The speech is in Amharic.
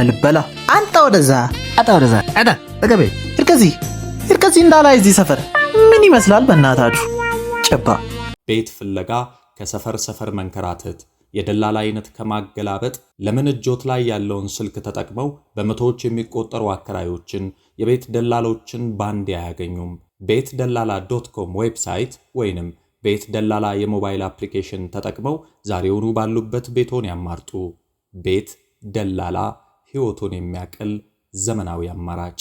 ልበላ። አንጣ ወደዛ፣ አጣ ወደዛ፣ አጣ ጠገቤ። እርከዚህ እርከዚህ እንዳላይ እዚህ ሰፈር ምን ይመስላል? በእናታችሁ ጨባ። ቤት ፍለጋ ከሰፈር ሰፈር መንከራተት፣ የደላላ አይነት ከማገላበጥ ለምን እጆት ላይ ያለውን ስልክ ተጠቅመው በመቶዎች የሚቆጠሩ አከራዮችን፣ የቤት ደላሎችን ባንዴ አያገኙም? ቤት ደላላ.com website ወይንም ቤት ደላላ የሞባይል application ተጠቅመው ዛሬውኑ ባሉበት ቤቶን ያማርጡ። ቤት ደላላ፣ ሕይወቶን የሚያቀል ዘመናዊ አማራጭ።